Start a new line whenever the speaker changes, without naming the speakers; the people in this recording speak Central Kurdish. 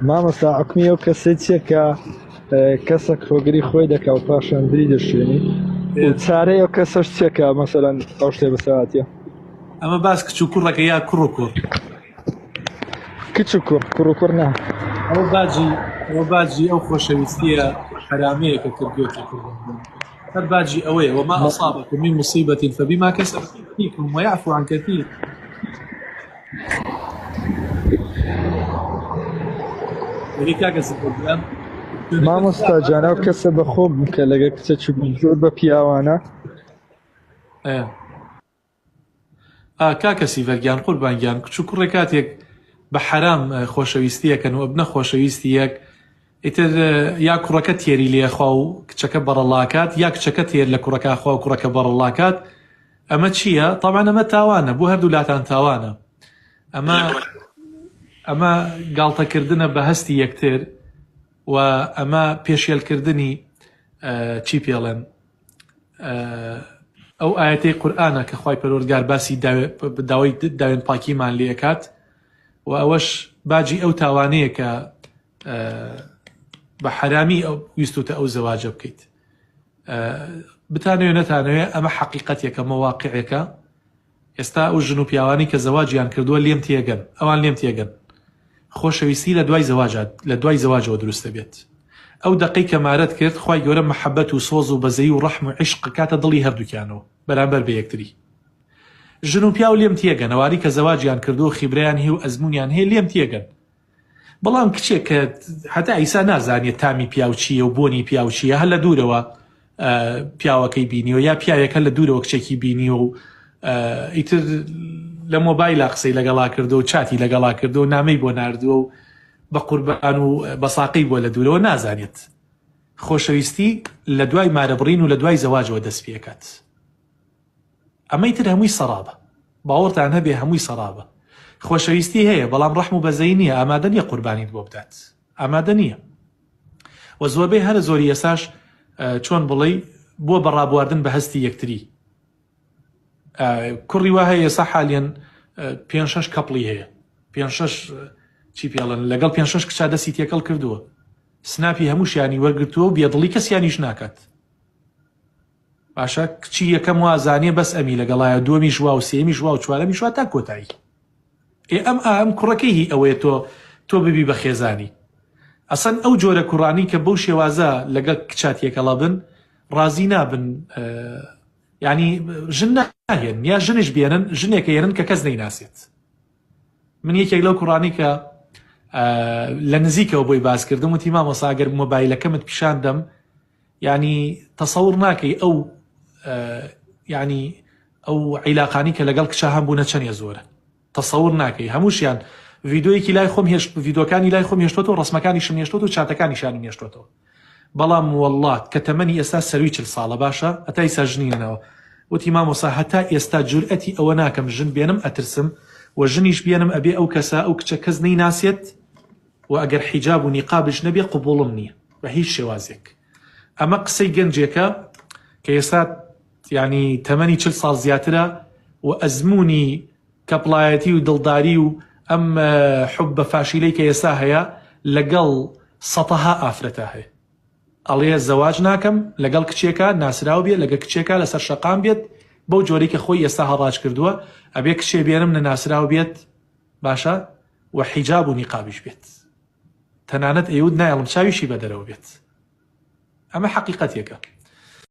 مامۆستا حوکمی ئەو کەسەی چیە کە کەسەک هۆگری خۆی دەکا و پاشان دری دەشێنی و چارەی ئەو کەسەش چیە کە مەسەلەن ئەو شتێ بەسەراتیە؟
ئەمە باس کچ و کوڕەکە یا کوڕ و کوڕ؟
کچ و کوڕ، کوڕ و کوڕ نا.
ئەوە باجی ئەوە باجی ئەو خۆشەویستیە حەرامەیە کە کردوێتی قوربان هەر باجی ئەوەیە وما أصابكم من مصيبة فبما كسبت أيديكم ويعفو عن كثير. دەبێ کاکە سپۆر گیان
مامۆستا جان ئەو کەسە بە خۆم کە لەگە کچە چوو زۆر بە پیاوانە.
ئێ. ئا کاکە سیڤەر گیان قوربان گیان کچ و کوڕێ کاتێک بە حەرام خۆشەویستی ئەکەن و ئەبنە خۆشەویستی یەک ئیتر یا کوڕەکە تێری لێخوا و کچەکە بەڕەڵاکات یا کچەکە تێر لە کوڕەکە خوا و کوڕەکە بەڕەڵاکات ئەمە چییە؟ تەبعەن ئەمە تاوانە بۆ هەردوو لاتان تاوانە ئەمە ئەمە گاڵتەکردنە بە هەستی یەکتر و ئەمە پێشێلکردنی چی پێڵێن ئەو ئاەتەی قورئانە کە خوای پەروەردگار باسی داوای داوێن پاکیمان لێ ئەکات و ئەوەش باجی ئەو تاوانەیە کە بە حەرامی ئەو ویستوتە ئەو زەواجە بکەیت بتانەوێ نەتانەوێ ئەمە حەقیقەتێکە مەواقعێکە ئێستا ئەو ژن و پیاوانی کە زەواجیان کردووە لێم تێگەن ئەوان لێم تێگەن خۆشەویستی لە دوای زەواجا لە دوای زەواجەوە دروست دەبێت ئەو دەقەی کە مارەت کرد خوای گەورە مەحەبەت و سۆز و بەزەیی و ڕەحم و عیشق کاتە دڵی هەردووکیانەوە بەرامبەر بە یەکتری ژن و پیاو لێم تێگەن ئەوانەی کە زەواجیان کردووە و خیبرەیان هەیە و ئەزموونیان هەیە لێم تێگەن بەڵام کچێک کە هەتا ئیسا نازانێت تامی پیاو چییە و بۆنی پیاو چییە هەر لە دوورەوە پیاوەکەی بینیوە یا پیاوێکە لە دوورەوە کچێکی بینیوە و ئیتر لە مۆبایلە قسەی لەگەڵا کردو و چاتی لەگەڵا کردو و نامەی بۆ ناردووە و بە قوربان و بەساقی بۆ لە دوورەوە نازانێت خۆشەویستی لە دوای مارەبڕین و لە دوای زەواجەوە دەست پێکات. ئەمەی تر هەمووی سەرابە باوەڕتان هەبێ هەمووی سەرابە خۆشەویستی هەیە بەڵام ڕەحم و بەزەیی نییە ئامادە نییە قوربانیت بۆ بدات ئامادە نییە و زۆربەی هەرە زۆری ئێساش چۆن بڵێی بووە بە ڕابواردن بە هەستی یەکتری کوڕی وا هەیە ئێستا حالیەن پێ شەش کەپڵی هەیە پێ شەش چی پێڵن لەگەڵ پێ شەش کچا دەستی تێکەڵ کردووە سناپی هەمووشیانی وەرگتووە و بێدڵی کەسیانیش ناکات باشە کچی یەکەم وا زانیە بەس ئەمی لەگەڵایە دووەمیش وا و سێیەمیش وا و چوارەمیش وا تا کۆتایی ئێ ئەم ئا ئەم کوڕەکەی هی ئەوەیە تۆ تۆ ببی بە خێزانی ئەسەن ئەو جۆرە کوڕانی کە بەو شێوازە لەگەڵ کچا تێکەڵە بن ڕازی نابن یعنی ژن ناهێن یا ژنش بێنن ژنێکە هێنن کە کەس نەیناسێت من یەکێک لەو کوڕانی کە لە نزیکەوە بۆی باس کردم وتی مامۆسا گەر مۆبایلەکەمت پیشان دەم یانی تەسەور ناکەی ئەو یانی ئەو عیلاقانی کە لەگەڵ کچە هەم بوونە چەندێ زۆرە تەسەور ناکەی هەمووشیان ڤیدۆیەکی لای خۆم هێشت ڤیدۆکانی لای خۆم هێشتۆتەوە ڕسمەکانیشم هێشتۆتەوە چاتەکانیشانم هێشتۆتەوە بەڵام واللات کە تەمەنی ئێستا سەروی چل ساڵە باشە هەتا ئیسا ژنی نەناوە وتی مامۆسا هەتا ئێستا جورئەتی ئەوە ناکەم ژن بێنم ئەترسم و ژنیش بێنم ئەبێ ئەو کەسە ئەو کچە کەس نەیناسێت و ئەگەر حیجاب و نیقابش نەبێ قبوڵم نییە بە هیچ شێوازێک ئەمە قسەی گەنجێکە کە ئێستا ینی تەمەنی چل ساڵ زیاترە و ئەزمموی کەپڵایەتی و دڵداری و ئەم حب بە فاشیلەی کە ئێستا هەیە لەگەڵ سەتەها ئافرەتە هەیە ئەڵێ زەواج ناکەم لەگەڵ کچێکە ناسراو بێ لەگە کچێکە لەسەر شەقام بێت بەو جۆری کە خۆی ئێستا هەڕاج کردووە ئەبێ کچێ بێنم نەناسراو بێت باشە و حیجاب و نیقابیش بێت تەنانەت ئەیوت نایەڵم چاویشی بەدەرەوە بێت ئەمە حەقیقەتێکە.